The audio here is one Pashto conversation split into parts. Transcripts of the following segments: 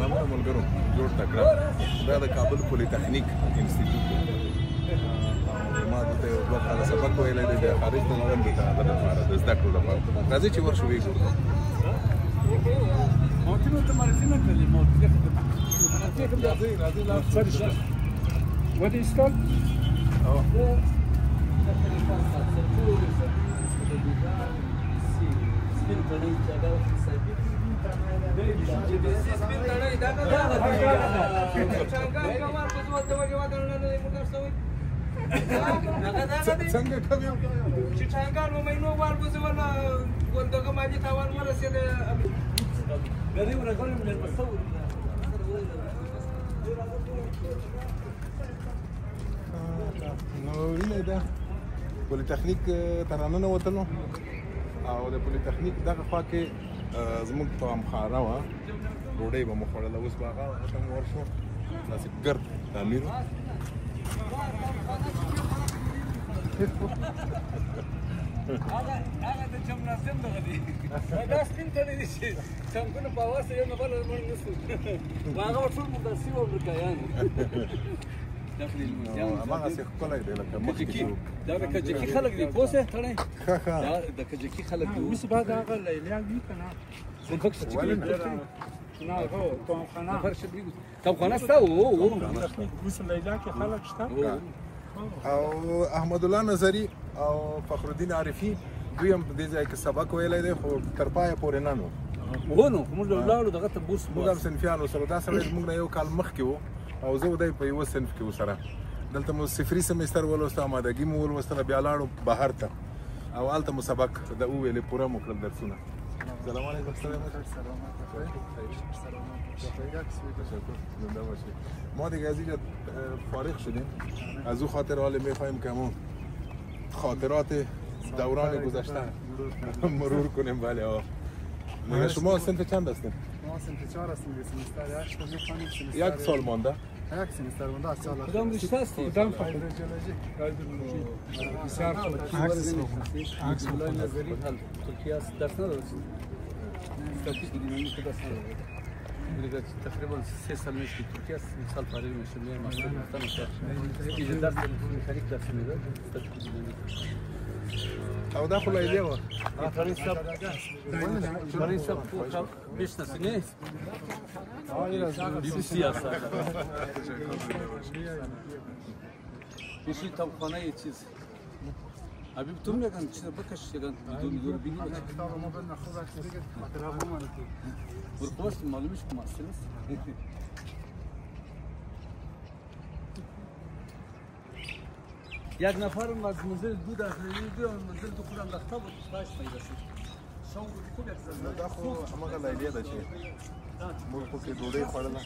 سلامونه ملګرو، جوړ تکړه. دا د کابل پولیتخنیک انسټیټیوټ دی. ما دلته یو 2 کاله سبق ویلی دی، بیا خارج ته لاړم د هغه دپاره، د زده کړو لپاره. راځئ چې ورشو ویې ګورو. راځئ راځئ لاړ شو. ودې استاد؟ څنګه کوي چې ټانګان مو مینو والوزول، ول دغه مالي تاوان ورسېده. نو وینئ دا پولیتخنیک ته راننوتلو او د پولیتخنیک دغه خوا کې زموږ طعامخانه وه، ډوډۍ به مو خوړله. اوس به هغه ته هم ورشو، داسې ګرد تعمیر و. هغه د جمنازیم دغه دی، دا سپین تړی دی چې ټانکونه په هوا سره یو نه بل مړ نه سو. هغه ټول مدرسې وو امریکایان. هماغسې ښکلی دی لکه مخکې چې دا د کجکي خلک دي، پوه شوې تړی؟ ښه ښه، دا د کجکي خلک دي. اوس به د هغه لیلیا وي که نه؟ ولې نه؟ نه، هغه طعامخانه. طعامخانه شته. اوس لیلا کې خلک شته. او احمد الله نظري او فخر الدین عارفي دوی هم په دې ځای کې سبق ویلی دی، خو تر پایه پورې نه. نو هو، نو موږ لاړو دغه ته بوس. موږ هم صنفیانو سره، دا سړی زموږ نه یو کال مخکې و او زه دی په یوه صنف کې و سره. دلته مو صفري سمستر ولوسته، آمادګي مو ولوستله، بیا لاړو بهر ته او هلته مو سبق د وویلې، پوره مو کړل درسونه. سلام علیکم. زنده باشید. ما دیگه از اینجا فارغ شدیم، از او خاطر حال میخوایم که همون خاطرات دوران گذشته مرور کنیم. بله ها. شما صنف چند هستین؟ ما صنف 4 هستیم، سمستر 8 میخوانیم. یک سال مانده؟ یک سمستر مانده از سال. کدام رشته هستی؟ کدام هایدروژیولوژی. هایدرولوژی. بسیار خوب. عکس نظری ترکیه است، درس نداره. استاتیک دینامیک درس نداره. دیگه تقریبا 3 سال میشه که ترکیه است، سال فارغ میشه، میام ماستر گرفتم. اینجا درس مکانیک درس میده، استاتیک دینامیک. او دا خو لیلیه وه. تړی صاحب میشناسي نه؟ بی بی سی هست. بیشی طعامخانه یه چیز حبیب تو میگن چیز بکش، یگان ویدیو بینی. کتاب ما بدنا خوب عکس بگیر، خاطره بمونه. ورخواست معلومش که محصل است. یک نفرم از منزل دو داخلی دو منزل دو خودم رفته بود، باش پیدا شد. شام خوب یک زن. دا خو هماغه لیلیه ده چې موږ پکې ډوډۍ خوړله.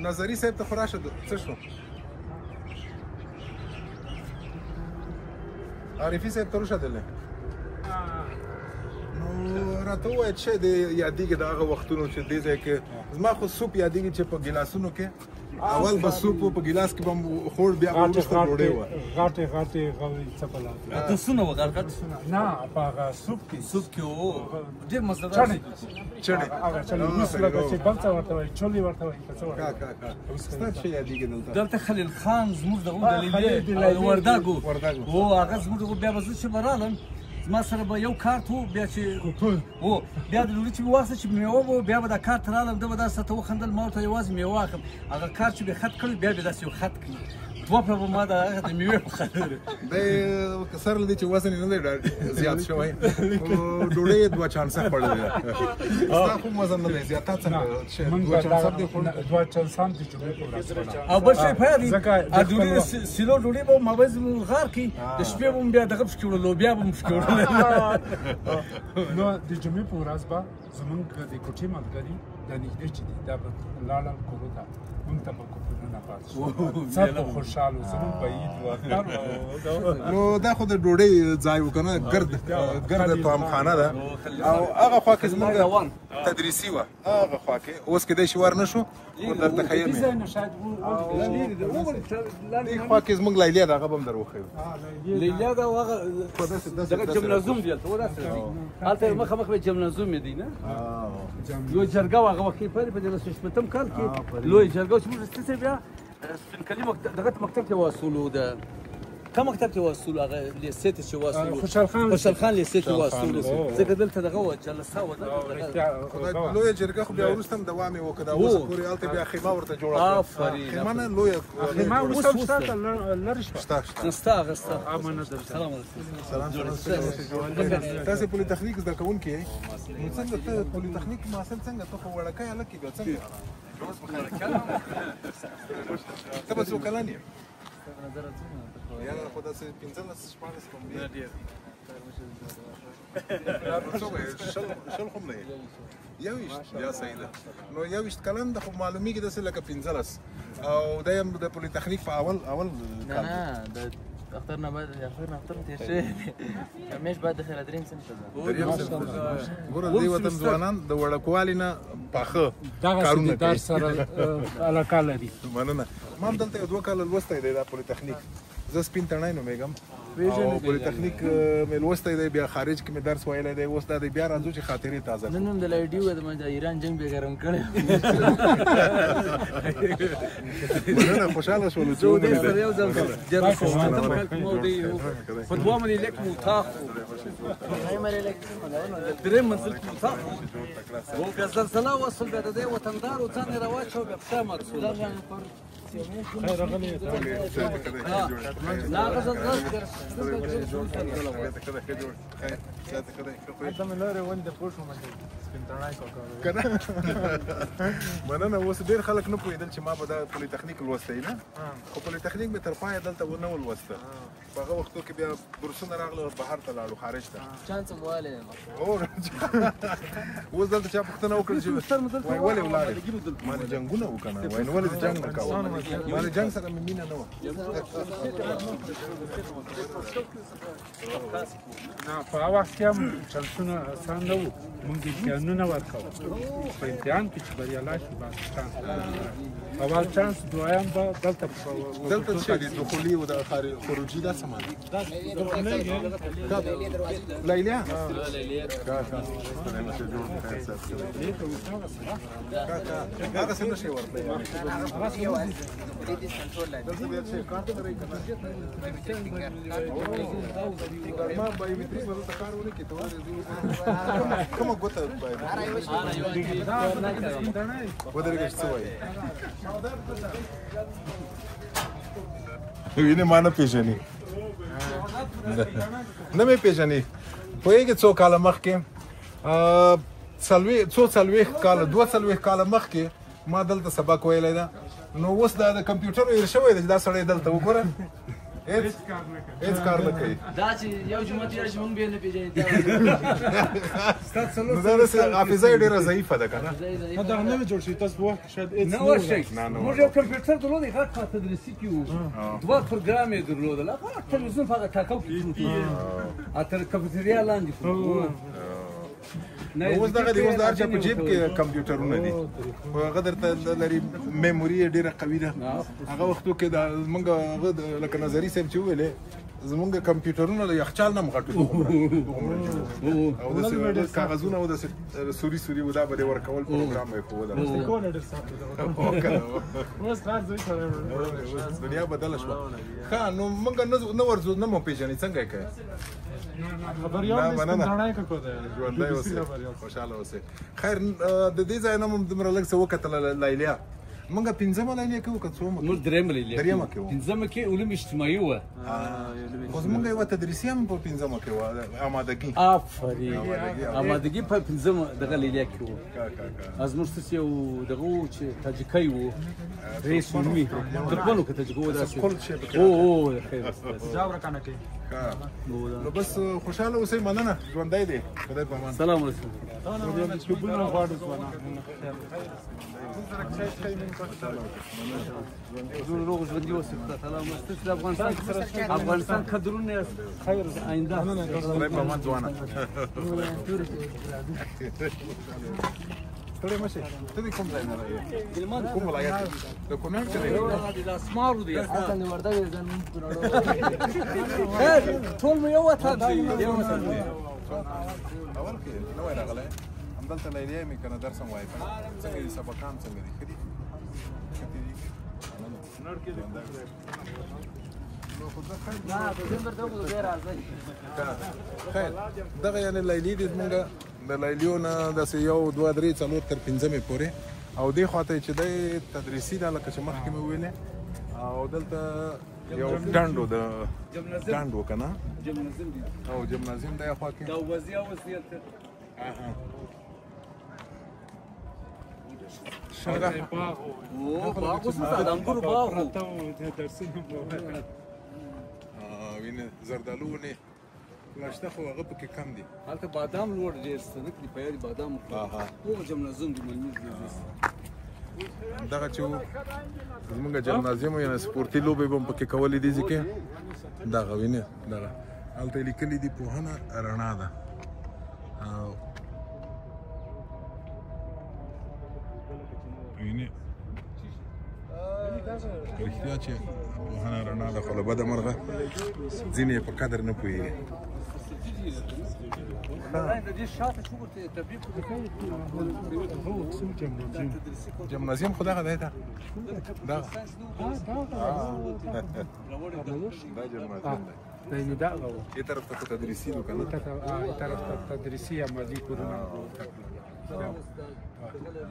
نظري صاحب ته خو راشه، څه شو؟ عارفي صاحب ته وشدلې؟ نو راته ووایه چې دې یادېږي د هغه وختونو چې دې ځای کې زما خو سوپ یادېږي چې په ګیلاسونو کې اول به سوپ و، په ګیلاس کې به مو خوړ، بیا به وروسته ډوډۍ وه. غټې غټې غوړي څپله. دوسونه وه، غټ غټ. نه، په هغه سوپ کې. سوپ کې و، ډېر مزهدار. چڼې. چڼې. هغه چڼې اوس لکه چې بل څه ورته وایي، چولې ورته وایي، که څه ورته وایي. ښه ښه. ستا څه یادېږي دلته؟ دلته خلیل خان زموږ دغه د لیلیې وردګو و، هغه زموږ دغه. بیا به زه چې به رالم، زما سره به یو کارت و، بیا چې و بیا د ډوډۍ چې مې واخیسته چې میوه به، بیا به دا کارت رالم، ده به داسې راته وخندل، ما ورته یوازې میوه اخلم. هغه کارت چې به خط کړی، بیا به داسې یو خط کړي، دوه پړه به ما د هغه د میوې په خاطر. دی سره له دې چې وزن یې نه دی زیات شوی، خو ډوډۍ یې 2 چانسه خوړلې ده. ستا خو وزن نه دی زیات، تا څنګه 2 چانسه دې خوړل؟ 2 چانسه هم د جمعې په ورځ خوړه. او بل شی په یاد دی، ډوډۍ سیلو ډوډۍ به ما به غار کې د شپې به مو بیا دغه پکې وړل، لوبیا به مو پکې وړله. نو د جمعې په ورځ به زمونږ د کوټې ملګري دا نږدې چې دي دا به لاړل کورو ته، مونږ ته به کوپنونه پاتې شو، څه به خوشحال و، زمونږ به عید و، اختر و. نو دا خو د ډوډۍ ځای و که نه، ګرد ګرد طعامخانه ده. او هغه خوا کې زمونږ تدریسي وه، هغه خوا کې اوس کېدای شي ور نه شو، خو درته ښیم یې. دې خوا کې زمونږ لیلیه ده، هغه به هم در وښیو. لیلیه ده او هغه دغه جمنازوم دی، هلته وداسې دی، هلته مخه مخ به جمنازوم دی نه، لوی جرګه وه هغه وخت کې په 1960 کال کې لوی جرګه چې موږ ستاسې بیا سپین کلي دغه مکتب ته واصولو، د کوم مکتب ته واصولو، هغه لیسې ته چې واصولو، خوشحال خان، خوشحال خان لیسې ته واصولو، ځکه دلته دغه وه جلسه وه. لویه جرګه خو بیا وروسته هم دوام یې وکړ، دا اوس پورې هلته بیا خیمه ورته جوړه کړه. آفرین، خیمه نه لویه خیمه اوس هم شته، لرې شوه، شته شته، نه شته هغه شته. سلام علیکم. سلام سلام. تاسې پولیتخنیک زده کوونکي یئ، نو څنګه ته پولیتخنیک محصل څنګه؟ ته خو وړکی هلک یې، بیا څنګه؟ ته به څو کلن یې؟ یاره خو داسې 15 16 به هم څو به 20 خو هم نه یې، 21 بیا صحیح ده. نو 21 کلن ده، خو معلومیږي داسې لکه 15. او دی هم د پولیتخنیک په اول اول کال. نه نه، د اختر نه بعد، اختر نه اختر تېر شوی دی، میاشت بعد د خیره دریم صنف ته ځم. دریم صنف ته ځم. ګوره د دې وطن ځوانان د وړکوالي نه پاخه دغسې کارونه د درس کوي. سره علاقه لري. مننه. ما هم دلته یو 2 کاله لوستی دی دا پولیتخنیک. زه سپین تڼی نومېږم او پولیتخنیک مې لوستی دی، بیا خارج کې مې درس ویلی دی. اوس دا دی بیا راځو چې خاطرې تازه کړو. نن هم د لایډي وه، د ایران جنګ بیا ګرم کړی. مننه، خوشحاله شولو چې زه دې ومو سره لیدل. یو ځل 1960 کال کې مو دی په دوه منې لیک مو اتاق و، دریم منزل کې اتاق و، بیا زلزله وسول، بیا د دې وطندار و ځان یې راواچاوه، بیا پښه مات شول. نه هغه زلزله هلته مې لارې ولید، پوه شوم چې سپین تڼی کاکا دی. که نه؟ مننه. اوس ډېر خلک نه پوهېدل چې ما به دا پولیتخنیک لوستی نه، خو پولیتخنیک مې تر پایه دلته ونه ولوسته. په هغه وختو کې بیا بورسونه راغله، بهر ته لاړو، خارج ته. چانس مو والی. اوس دلته چا پوښتنه وکړه چې وای ولې ولاړې؟ ما د جنګونه وکړه، وای نو ولې د جنګ نه کاوه؟ ما د جنګ سره مې مینه نه وه. نه، په هغه وخت کې هم چانسونه اسان نه وو، مونږ امتحانونه ورکول، په امتحان کې چې بریالی شو بس چانس اول چانس، دویم به دلته. دلته څه دي؟ دخولي او د خروجي دا څه معنی؟ لیلیا؟ هغه څه نشي ورتلی. دلته بیا څه کارت لرئ که نه؟ ما بایومتریک به دلته کار ونه کړي، ته ولې کومه ګوته ودرېږه چې څه وایي؟ وینې ما نه پېژني، نه مې پېژني. پوهېږې څو کاله مخکې، څو 40 کاله، 42 کاله مخکې ما دلته سبق ویلی ده. نو اوس دا د کمپیوټر هېر شوی دی چې دا سړی دلته وګوره هېڅ کار نه کوي. دا چې یو جمعه تېره شي موږ بیا نه پېژني. نو دا داسې حافظه یې ډېره ضعیفه ده که نه؟ نه دغه نوی جوړ شوی، تاسو په وخت کې شاید هېڅ نه ورشئ. موږ یو کمپیوټر درلود، هغه په تدریسي کې و، 2 پروګرام یې درلودل، هغه تلویزیون په هغه ټاکو کې پروت و، تر کمپیوټریا لاندې پروت و. اوس دغه دی، اوس د هر چا په جیب کې کمپیوټرونه دي، خو هغه درته لري، میموري یې ډېره قوي ده. هغه وختو کې دا زمونږ هغه لکه نظري صاحب چې وویلې، زمونږ کمپیوټرونه له یخچال نه هم غټ وو، او داسې کاغذونه او داسې سوري سوري و، دا به دې ورکول، پروګرام به یې ښووله. اوس دنیا بدله شوه. ښه، نو موږ نه ورځو، نه مو پېژني، څنګه یې کوې؟ خبریال دی، سپین تڼی کاکا دی. ژوندی اوسې، خوشحاله اوسې. خیر، د دې ځای نه مو دومره لږ څه وکتله. لیلیا موږ پنځمه لیلیه کې وو که څومه؟ موږ درېیمه لیلیه، درېیمه کې وو. پنځمه کې علوم اجتماعي وه. خو زموږ یوه تدریسي هم په پنځمه کې وه، آمادګي. آفرین، آمادګي په پنځمه دغه لیلیه کې وو. زموږ څه یو دغه وو چې تاجکی وو، رئیس نومي، ترکمن و که تاجکی وو، داسې. او خیر. جا ورکانه کوي. نو بس خوشحاله اوسئ، مننه، ژوندی دی، خدای په امان. سلام علیکم. یوټیوبونه غواړو ځوانان. روغ ژوندي اوسئ، خدای تعالی مو ستاسو د افغانستان قدرونه یاست. خیر آینده. خدای په امان ځوانه. ستړی مه شې. ته د کوم ځای نه راغلی؟ کوم ولایت؟ د کونړ که دی؟ د اسمارو دی. خیر ټول مو یو وطن دی، یو وطن دی. اول کې نوی راغلی، همدلته لیلیه مې که نه درس هم وایې که نه. څنګه دي سبقان، څنګه دي؟ ښه دي؟ ښه تېرېږي؟ خیر دغه یعنې لیلې دي زمونږ د لیلیو نه داسې 1 2 3 4 تر پنځمې پورې، او دې خوا ته چې دی تدریسي ده لکه چې مخکې مې وویلې، او دلته یو ډنډ و، د ډنډ و که نه، او جمنازیم دی خوا کې. دا وزي اوس دی هلته. باغ و، باغ اوس د انګورو باغ و. وینې زردالو ونې لا شته، خو هغه پکې کم دي. هلته بادام لوړ ډېر شته، نه کړي په یاد بادام هغه جمنازیم دی ملموس دی. دغه چې زمونږ جمنازیم یعنې سپورتي لوبې به هم پکې کولې دي ځکه دغه وینې دغه هلته یې لیکلي دي پوهنه رڼا ده. او وینې رښتیا چې پوهنه رڼا ده، خو له بده مرغه ځینې یې په قدر نه پوهېږي. جمنازیم خو دغه دی ده، دغه دا جمنازیم دی. یعنی دغه و دې طرف ته خو تدریسي دو که نه؟ دې طرف ته تدریسي عملي کورونه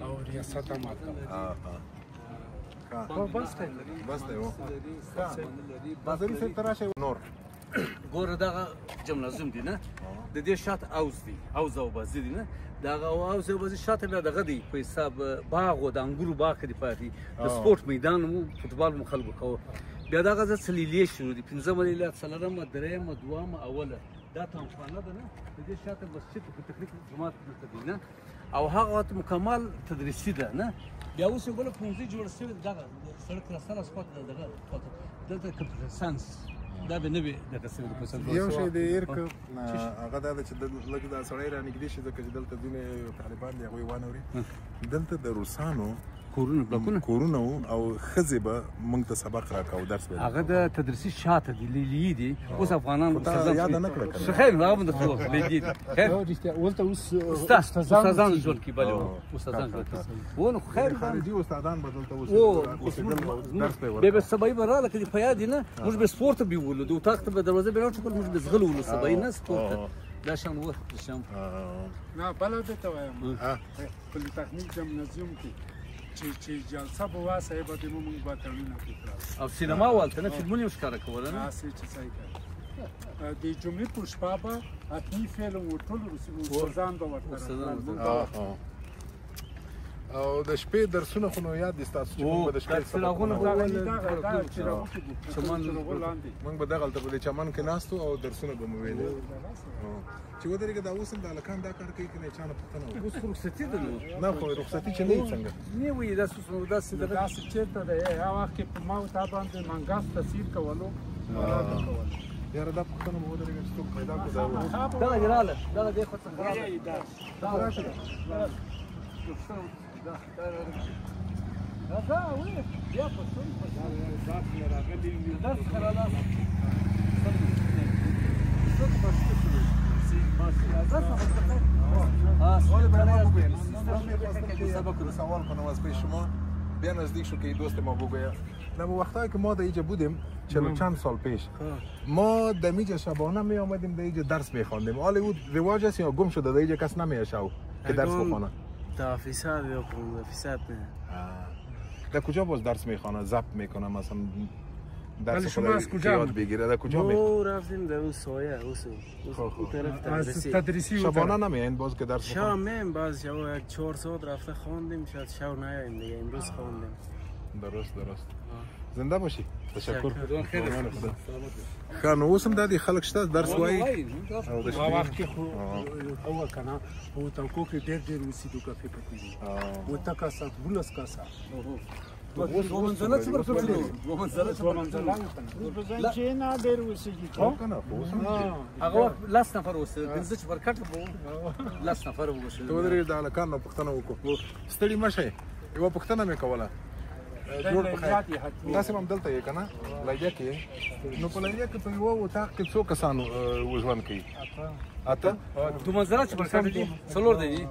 او ریاست هم هلته. بس دی، بس دی. نظري صاحب ته راشئ. نور ګوره دغه جمنازیم دی نه، د دې شاته اوز دی، اوز او بازي دی نه، دغه اوز او بازي شاته بیا دغه دی په حساب باغ و، د انګورو باغ دی پاتې، د سپورټ میدان مو، فوټبال مو خلکو کوه. بیا دغه ځای څه لیلیې شروع دي، پنځمه لیلیه، څلورمه، درېیمه، دوهمه، اوله. دا تامخانه ده نه، د دې شاته مسجد په تخنیک جومات دلته دی نه، او هغه وخت مکمل تدریسي ده نه. بیا اوس یو بله پوهنځي جوړه شوې ده، دغه سړک راسته راست خواته ده، دغه خواته دلته کمپیوټر ساینس دا به نه وي دغه څه. یو شی دی هېر کړ، هغه دا ده چې لږ دا سړی رانږدې شي، ځکه چې دلته ځینې طالبان دي هغوی وانه اوري. دلته د روسانو کورونه بلاکونه کورونه وو، او ښځې به موږ ته سبق راکاوه، درس به هغه د تدریسي شاته دي، لیلیې دي. اوس افغانان یاده نه کړه که نه؟ خیر هغه به درته ووایم، لیلیې دي. خیر رښتیا ولته اوس استادان ژوند کوي، بلې استادان ژوند کوي. و نو خیر خارجي استادان به دلته اوسېدل، درس به یې بیا به سبایي به راله که دې په یاد دي نه، موږ به سپورت ته بیولو، د اتاق ته به دروازه به راټوکل، موږ به ځغلولو سبایي نه سپورت ته. دا شان و شان. نه بله درته وایم، پولیتخنیک جمنازیوم کې چې جلسه به وه صاحب د موږ به تړونه وکړل، او سینما و هلته نه، فلمونه یې ښکاره کوله نه، هسې چې ځای دی. د جمعې په شپه به حتمي فلم و، ټول استادان به ورته راتلل. او د شپې درسونه خو نو یاد دي ستاسو چې موږ به د شپې څراغونه به چمن موږ به دغلته په دې چمن کې ناست وو او درسونه به مو ویلې. چې ودرېږه دا اوس هم د هلکان دا کار کوي که نه، چا نه پوښتنه وکړه. اوس خو رخصتي ده نو. نه خو رخصتي چې نه وي څنګه؟ نه وي داسې اوس نو داسې ده. داسې چېرته دی؟ هغه وخت کې په ما او تا باندې منګس تسیر کولو، یاره دا پوښتنه به ودرېږه چې څوک پیدا کړو. دغه دې راله، دغه دې خو څنګه راله؟ دغه راشه. راځه وې بیا په څه درس راغلي سوال کنم از پیش شما بیا نزدیک شو که دوست ما بگوید. نمو وقتایی که ما در اینجا بودیم 40 چند سال پیش، ما در اینجا شبانه می آمدیم در اینجا درس می خواندیم. حالا او رواج است یا گم شده؟ در اینجا کس نمیه شو که درس بخوانه. 10% یا 15% نه. در کجا باز درس میخوانه؟ ضبط میکنه مثلا درس شما از کجا یاد بگیره؟ در کجا میخوانه؟ ما رفتیم در اون سایه او طرف تدریسی. تدریسی شبانه نمیاین باز که درس بخوانه؟ شب میم باز شب یک 4 ساعت رفته خواندیم، شاید شب نیایم دیگه، امروز خواندیم. درست درست. زنده باشي. تشکر. ښه نو اوس هم دا دي خلک شته درس وایي او د شپې وخت کې خو هو که نه په اتاقو کې ډېر ډېر اوسېدو کافي پکې دي 8 کسه 12 کسه. دوه منزله څومره کړو؟ دوه منزله دوه منزله چې نه ډېر اوسېږي که نه خو اوس هم هغه وخت 10 نفر اوسېدل، 5 چپرکټ به وو، 10 نفر اوسېدل. ته ودرېږه د هلکانو پوښتنه وکړو. ستړي مه شئ، یوه پوښتنه مې کوله. جوړ په خیر. تاسې هم دلته یې که نه لیلیه کې یې؟ نو په لیلیه کې په یوه اتاق کې څو کسانو ژوند کوي؟ اته. دوه منزله چپرکټ دي، 4 دی.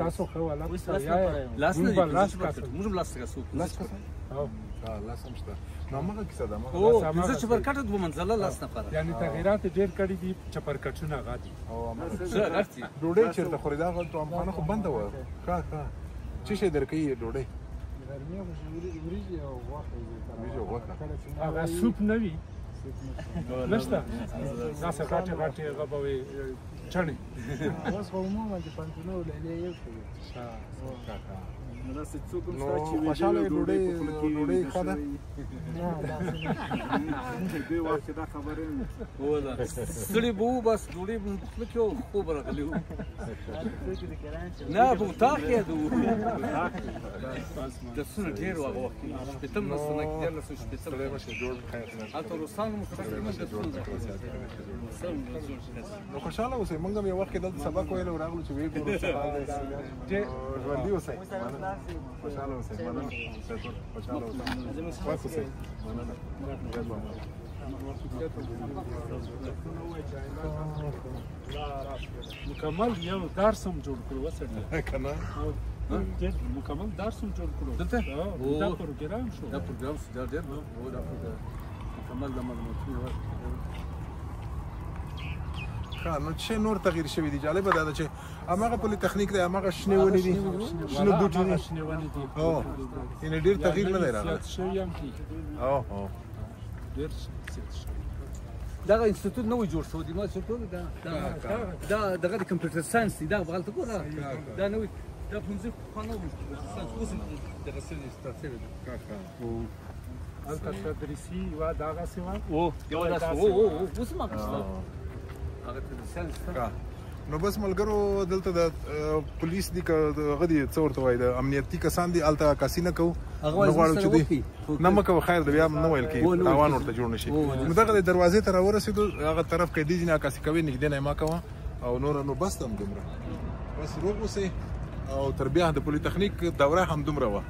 تاسو ښه ولا لاس نه دي، موږ هم لاس کسو. لاس کسان؟ لاس هم شته. نو هماغه کیسه ده. 5 چپرکټ دوه منزله 10 نفره. یعنې تغییرات ډېر کړي دي، چپرکټونه هغه دي. غټ دي. ډوډۍ چېرته خورې؟ دا طعامخانه خو بنده وه. ښه ښه. څه شی درکوي ډوډۍ؟ غرمې خو وریجې او غوښه. وریجې او غوښه. هغه سوپ نه وي؟ نشته؟ داسې غټې غټې هغه به وي چڼې. اوس خو عموماً د پوهنتونو لیلیې یو شی دي. نو خوشحاله یې؟ ډوډۍ ډوډۍ ښه ده؟ نه داسې نه. دوی وخت کې دا خبرې نه وه. ستړي به وو، بس ډوډۍ به مو په خوله کې وه، خوب راغلی وو. نه په اتاق کې د وو. درسونه ډېر وو هغه وخت کې، شپېتم سنه کې، 1360. ستړی مه شئ، جوړ په خیر. هلته روسانو مو تقریباً درسونه. نو خوشحاله اوسئ. موږ هم یو وخت کې دلته سبق ویلی او راغلو چې ویې ګورو څه حال دی. ژوندي اوسئ، خوشحاله اوسئ. مننه. خوشحاله اوسئ، خوښ اوسئ. مننه. مکمل یو درس هم جوړ کړو وسړي که نه؟ مکمل درس هم جوړ کړو دلته؟ دا پروګرام شو، دا پروګرام شو، دا ډېر دا پروګرام مکمل د معلوماتونو ورکړو. ښه نو څه نور تغییر شوي دي؟ جالبه دا ده چې هماغه پولیتخنیک دی، هماغه شنې ونې دي، شنه بوټي دي. شنې ونې دي. یعنې ډېر تغییر نه دی راغلی. زیات شوي هم دي. ډېر زیات شوي. دغه انسټیټیوټ نوی جوړ شوی دی. ما چې ټول دا دا دغه د کمپیوټر ساينس دی، دا غلطه ګوره، دا نوی دا پوهنځي خو نه و، ساينس اوس دغه څه دی ستاسو دی. هلته تدریسي یوه دغسې وه، یوه داسې وه، اوس هم هغه شته، هغه تدریسیان شته. نو بس ملګرو دلته د پولیس دي که هغه دي څه ورته وایي، د امنیتي کسان دي، هلته عکاسي نه کوو، نه غواړو چې دوی نه مه کوه، خیر دی بیا هم نه ویل کېږي، تاوان ورته جوړ نه شي. نو دغه د دروازې ته راورسېدو، هغه طرف که دي ځینې عکاسي کوي نږدې نه یې ما کوه او نوره. نو بس ده همدومره، بس روغ اوسئ او تر بیا د پولیتخنیک دوره همدومره وه.